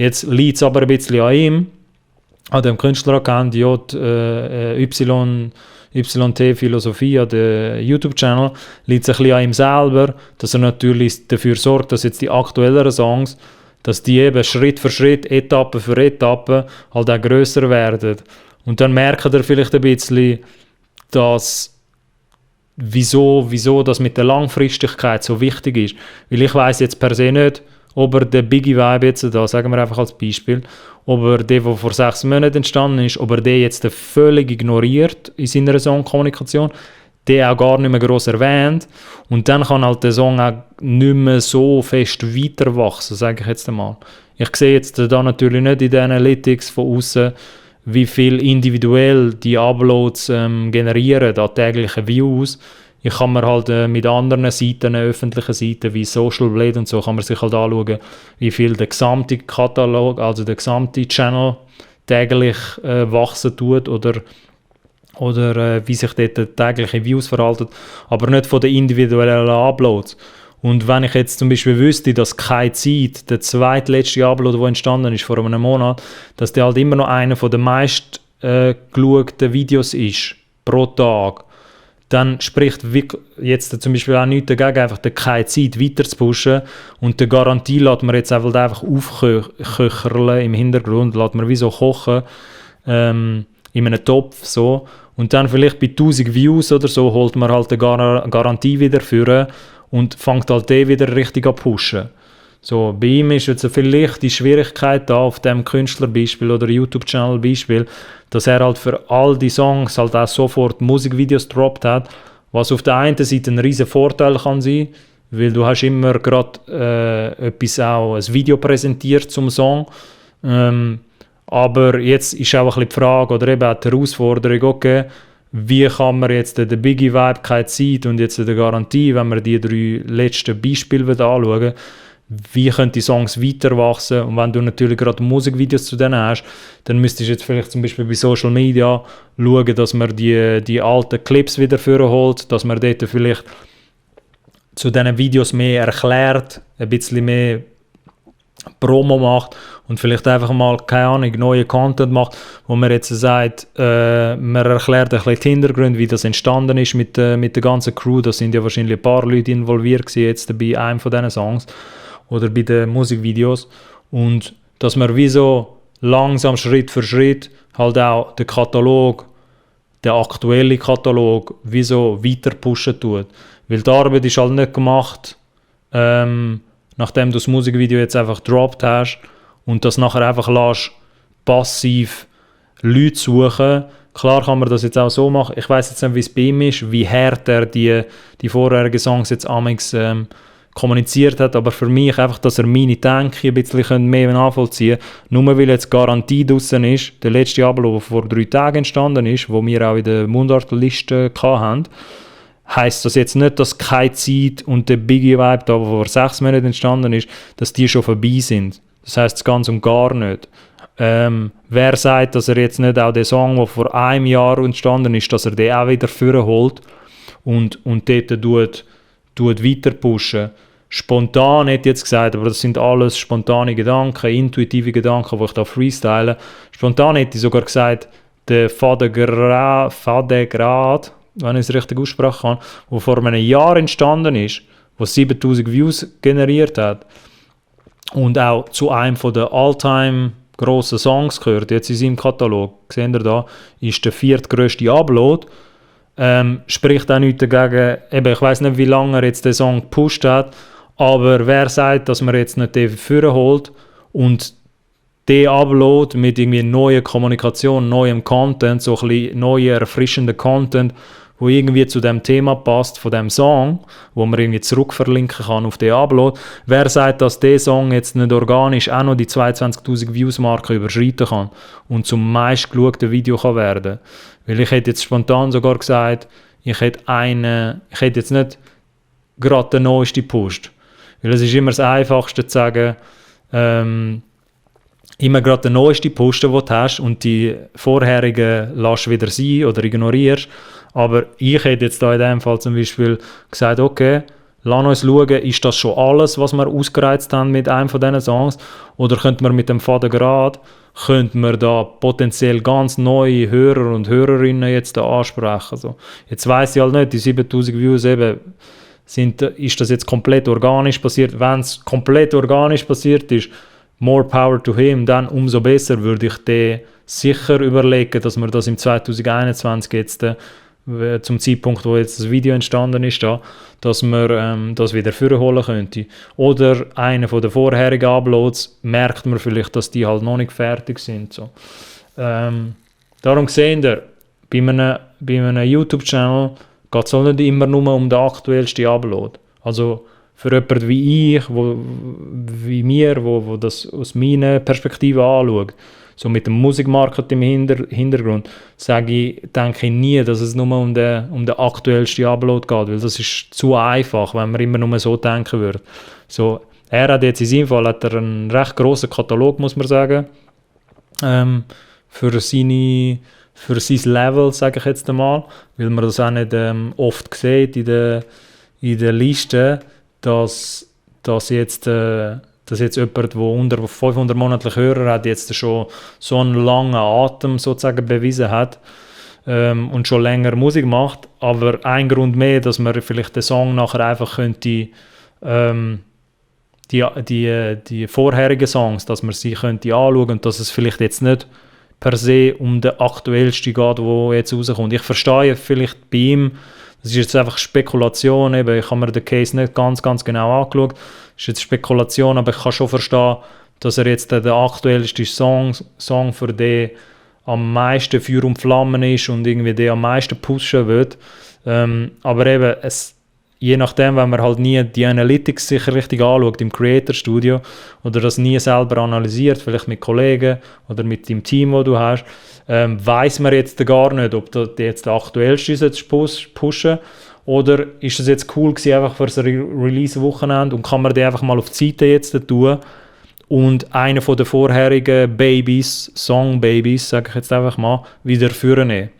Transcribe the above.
Jetzt liegt es aber ein bisschen an ihm, an dem Künstleraccount YT Philosophie, an dem YouTube-Channel, liegt es ein bisschen an ihm selber, dass er natürlich dafür sorgt, dass jetzt die aktuelleren Songs, dass die eben Schritt für Schritt, Etappe für Etappe halt auch grösser werden. Und dann merkt er vielleicht ein bisschen, dass wieso das mit der Langfristigkeit so wichtig ist. Weil ich weiss jetzt per se nicht, ob er den Biggie Vibe jetzt da, sagen wir einfach als Beispiel, ob er den, der vor 6 Monaten entstanden ist, ob er den jetzt völlig ignoriert in seiner Songkommunikation, den auch gar nicht mehr gross erwähnt und dann kann halt der Song auch nicht mehr so fest weiter wachsen, sage ich jetzt einmal. Ich sehe jetzt da natürlich nicht in den Analytics von außen, wie viel individuell die Uploads generieren, an täglichen Views. Ich kann mir halt mit anderen Seiten, öffentlichen Seiten wie Social Blade und so, kann man sich halt anschauen, wie viel der gesamte Katalog, also der gesamte Channel täglich wachsen tut oder wie sich dort tägliche Views verhalten, aber nicht von den individuellen Uploads. Und wenn ich jetzt zum Beispiel wüsste, dass keine Zeit, der zweitletzte Upload, der entstanden ist vor einem Monat, dass der halt immer noch einer der meist geschauten Videos ist, pro Tag, dann spricht jetzt zum Beispiel auch nichts dagegen, einfach keine Zeit weiter zu pushen und die Garantie lässt man jetzt einfach aufköcherle im Hintergrund, lässt man wie so kochen in einem Topf so und dann vielleicht bei 1000 Views oder so holt man halt die Garantie wieder führen und fängt halt den wieder richtig an pushen. So, bei ihm ist jetzt vielleicht die Schwierigkeit da auf dem Künstlerbeispiel oder YouTube-Channel-Beispiel, dass er halt für all die Songs halt auch sofort Musikvideos droppt hat, was auf der einen Seite ein riesen Vorteil kann sein, weil du hast immer gerade etwas auch, ein Video präsentiert zum Song, aber jetzt ist auch ein bisschen die Frage oder eben auch die Herausforderung, okay, wie kann man jetzt den Biggie Vibe, keine Zeit und jetzt die Garantie, wenn wir die 3 letzten Beispiele anschauen, wie können die Songs weiter wachsen und wenn du natürlich gerade Musikvideos zu denen hast, dann müsstest du jetzt vielleicht zum Beispiel bei Social Media schauen, dass man die alten Clips wieder vorholt, dass man dort vielleicht zu diesen Videos mehr erklärt, ein bisschen mehr Promo macht und vielleicht einfach mal, keine Ahnung, neuen Content macht, wo man jetzt sagt, man erklärt ein bisschen die Hintergründe, wie das entstanden ist mit der ganzen Crew. Da sind ja wahrscheinlich ein paar Leute involviert gewesen, jetzt bei einem von diesen Songs oder bei den Musikvideos und dass man wie so langsam Schritt für Schritt halt auch den Katalog, den aktuellen Katalog wie so weiter pushen tut. Weil die Arbeit ist halt nicht gemacht, nachdem du das Musikvideo jetzt einfach gedroppt hast und das nachher einfach lässt, passiv Leute suchen. Klar kann man das jetzt auch so machen. Ich weiss jetzt nicht, wie es bei ihm ist, wie hart er die vorherigen Songs jetzt amigs kommuniziert hat, aber für mich einfach, dass er meine Denke ein bisschen mehr nachvollziehen kann. Nur weil jetzt Garantie draussen ist, der letzte Upload, der vor 3 Tagen entstanden ist, wo wir auch in der Mundartliste hatten, heisst das jetzt nicht, dass keine Zeit und der Biggie-Vibe, der vor 6 Monaten entstanden ist, dass die schon vorbei sind. Das heisst es ganz und gar nicht. Wer sagt, dass er jetzt nicht auch den Song, der vor einem Jahr entstanden ist, dass er den auch wieder vorholt und dort weiter pushen. Spontan hätte ich jetzt gesagt, aber das sind alles spontane Gedanken, intuitive Gedanken, die ich da freestyle. Spontan hätte ich sogar gesagt, der Fadegrad, wenn ich es richtig aussprechen kann, der vor einem Jahr entstanden ist, der 7000 Views generiert hat und auch zu einem der all-time grossen Songs gehört, jetzt in seinem Katalog, seht ihr da, ist der 4. grösste Upload. Spricht auch nichts dagegen, eben, ich weiss nicht, wie lange er jetzt den Song gepusht hat, aber wer sagt, dass man jetzt nicht den vorholt und den Upload mit irgendwie neuer Kommunikation, neuem Content, so ein bisschen neuer, erfrischender Content, wo irgendwie zu dem Thema passt, von dem Song, wo man irgendwie zurückverlinken kann auf den Upload. Wer sagt, dass der Song jetzt nicht organisch auch noch die 22'000 Views-Marke überschreiten kann und zum meistgeschauten Video kann werden? Weil ich hätte jetzt spontan sogar gesagt, ich hätte jetzt nicht gerade den neuesten gepusht. Weil es ist immer das Einfachste zu sagen, immer gerade den neuesten posten, den du hast und die vorherigen lässt wieder sein oder ignorierst. Aber ich hätte jetzt da in dem Fall zum Beispiel gesagt, okay, lass uns schauen, ist das schon alles, was wir ausgereizt haben mit einem von diesen Songs, oder könnte man mit dem Vatergrad, könnte man da potenziell ganz neue Hörer und Hörerinnen jetzt da ansprechen. So. Jetzt weiss ich halt nicht, die 7000 Views eben, ist das jetzt komplett organisch passiert? Wenn es komplett organisch passiert ist, more power to him, dann umso besser würde ich den sicher überlegen, dass wir das im 2021 jetzt zum Zeitpunkt, wo jetzt das Video entstanden ist, dass man das wieder vorholen könnte. Oder einer von den vorherigen Uploads merkt man vielleicht, dass die halt noch nicht fertig sind. So. Darum seht ihr, bei einem YouTube-Channel geht es nicht immer nur um den aktuellsten Upload. Also für jemanden wie ich, wie mir, wo das aus meiner Perspektive anschaut, so mit dem Musikmarketing im Hintergrund, denke ich nie, dass es nur um den aktuellsten Upload geht, weil das ist zu einfach, wenn man immer nur so denken würde. So, er hat jetzt in seinem Fall einen recht grossen Katalog, muss man sagen, für sein Level, sage ich jetzt einmal, weil man das auch nicht oft sieht in der Liste, dass jetzt jemand, der unter 500 monatliche Hörer hat, jetzt schon so einen langen Atem sozusagen bewiesen hat und schon länger Musik macht. Aber ein Grund mehr, dass man vielleicht den Song nachher einfach könnte, die vorherigen Songs, dass man sie könnte anschauen und dass es vielleicht jetzt nicht per se um den aktuellsten geht, der jetzt rauskommt. Ich verstehe vielleicht bei ihm, das ist jetzt einfach Spekulation, eben, ich habe mir den Case nicht ganz genau angeschaut, das ist jetzt Spekulation, aber ich kann schon verstehen, dass er jetzt der aktuellste Song für den am meisten Feuer und Flammen ist und irgendwie den am meisten pushen wird. Aber eben, je nachdem, wenn man halt nie die Analytics sicher richtig anschaut im Creator Studio oder das nie selber analysiert, vielleicht mit Kollegen oder mit dem Team, das du hast, weiss man jetzt gar nicht, ob du jetzt der aktuellste ist pushen oder ist das jetzt cool gewesen, einfach für das Release-Wochenende und kann man den einfach mal auf die Seite jetzt tun und einen von den vorherigen Babys, Song-Babys, sage ich jetzt einfach mal, wieder vornehmen.